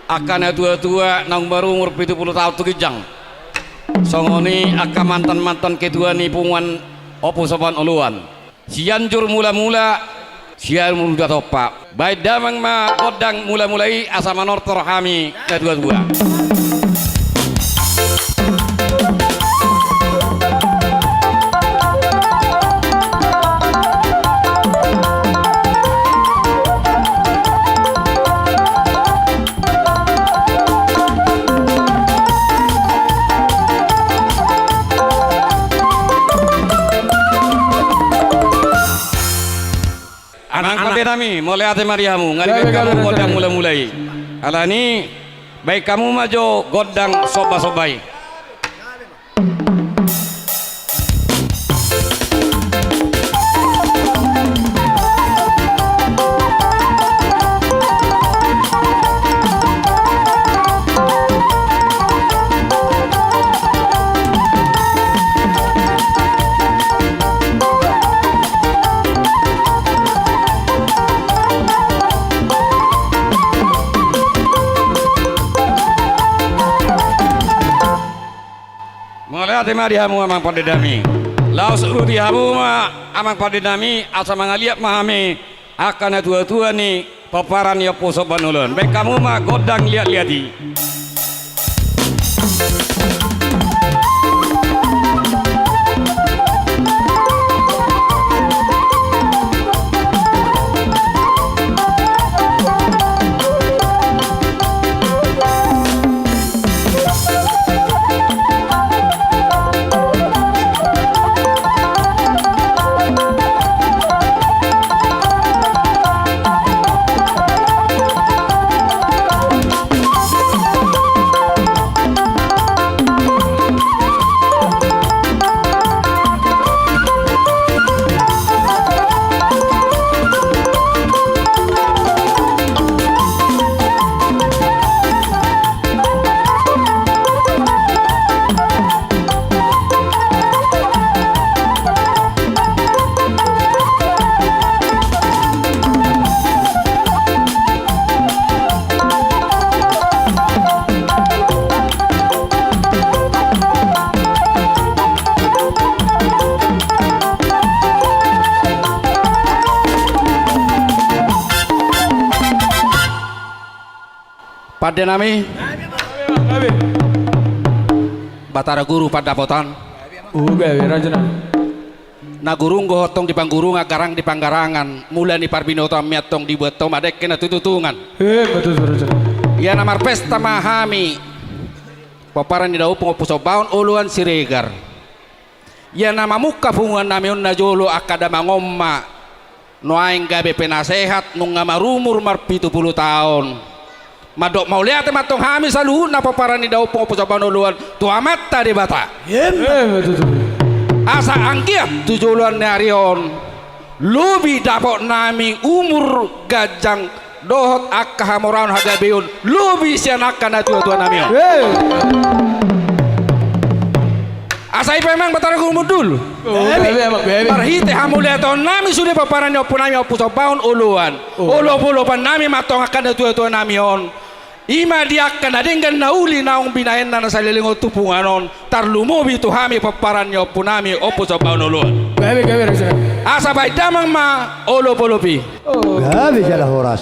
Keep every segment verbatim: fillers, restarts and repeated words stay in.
Angka na tua-tua naung marumur pitu pulu taon tu ginjang. Songon i angka mantan-mantan ketua ni punguan Ompu Sombaon Oloan. Sianjur mula-mula, Sianjur Datompa. Baen damang ma gondang mula-mula i asa manortor hami na tua-tua. Amang pande nami, mauliate ma di hamu, nga dibaen hamu gondang mula-mula i. Alani, baen hamu ma jo gondang somba-somba i. Mauliate ma di hamu amang pande nami. Laos uruti hamu ma amang pande nami, asa mangaliat ma hami angka na tua-tua ni pomparan ni Ompu Sombaon Oloan. Baen hamu ma gondang liat-liat i. Pande nami. Batara Guru Pandapotan. Uga, raja nami. Na gurung do ho antong di panggurungan, garang di panggarangan, mula ni parbinotoanmi antong dibuat ho ma dengke na tututungan. Eh, betul, betul, betul. Ia na marpesta ma hami, pomparan ni daompung Ompu Sombaon Oloan Siregar. Ia na mamungka punguan nami on na jolo angka damang on ma nuaeng gabe penasehat nunga marumur marpitu pulu taon. Mandok mauliate ma antong hami saluhutna pomparan ni daompung Ompu Sombaon Oloan tu Amanta Debata. Amen. Asa anggiat tu joloan ni ari on lobi dapot nami umur ganjang dohot angka hamoraon hagabeon lobi sian angka na tua-tua nami on. Asa i pe amang Batara Guru Mundul. Marhite hamauliateon nami sude pomparan ni ompu nami Ompu Sombaon Oloan. Olopolopan nami ma antong angka na tua-tua nami on. I ma di angka na denggan na uli naung binahenna na saleleng on tu punguan on, tarlumobi tu hami pomparan ni ompu nami Ompu Sombaon Oloan. Asa baen damang ma olopolop i. Gabe jala horas.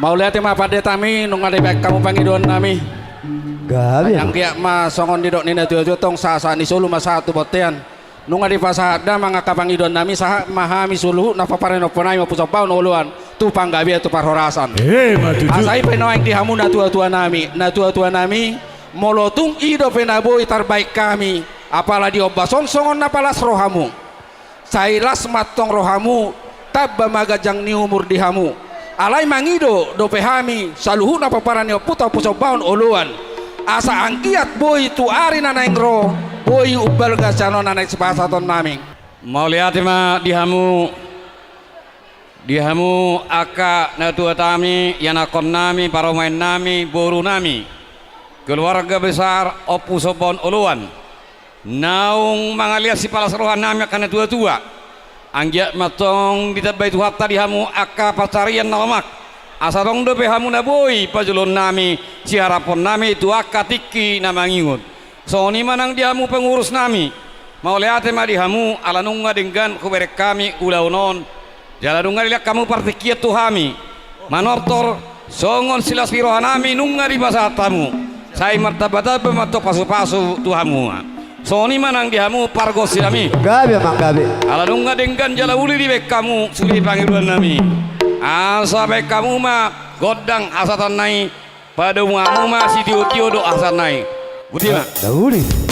Mauliate ma pandita nami, nunga dibaen hamu pangidoan nami. Gabe. Anggiat ma songon nidok ni natuatua, tong sahat-sahat ni solu ma sahat tu bontean. Nunga dipasahat damang angka pangidoan nami, sahat ma hami saluhutna pomparan ni ompu nami Ompu Sombaon Oloan tu panggabean tu parhorasan. Emma tutu. Asa i pe nuaeng di hamu natuatua nami, natuatua nami, molo tung i dope na boi tarbaen hami, apala di ombas on songon na palas rohamu. Sai las ma antong rohamu, tamba ma ganjang ni umur di hamu. Alai mangido dope hami saluhutna pomparan ni ompunta Ompu Sombaon Oloan, asa anggiat boi tu ari na naeng ro, boi umbalga sian on na naeng sipasahaton nami. Mauliate ma di hamu, di hamu angka natuatami, ianakhon nami, parumaen nami, boru nami, keluarga besar Ompu Sombaon Oloan. Naung mangalean sipalas roha nami angka natuatua. Anggiat ma antong ditambai Tuhanta di hamu angka pansarian na lomak. Asa adong dope hamu na boi pajoloon nami, siharapon nami tu angka tingki na mangihut. Songon i ma nang di hamu pengurus nami. Mauliate ma di hamu ala nunga denggan hubereng hami ulaon on. Jala nunga dilehon hamu partingkian tu hami. Manortor songon silas ni roha nami nunga dipasahat hamu. Sai martambatamba ma antong pasupasu tu hamu. Songon i ma nang di hamu pargonsi nami. Gabe ma gabe. Ala nunga denggan jala uli dibaen hamu sude pangidoan nami. Asa baen hamu ma gondang hasahatan na i. Padomu hamu ma sitiotio dohot hasahatan na i. Boti ma. Uli.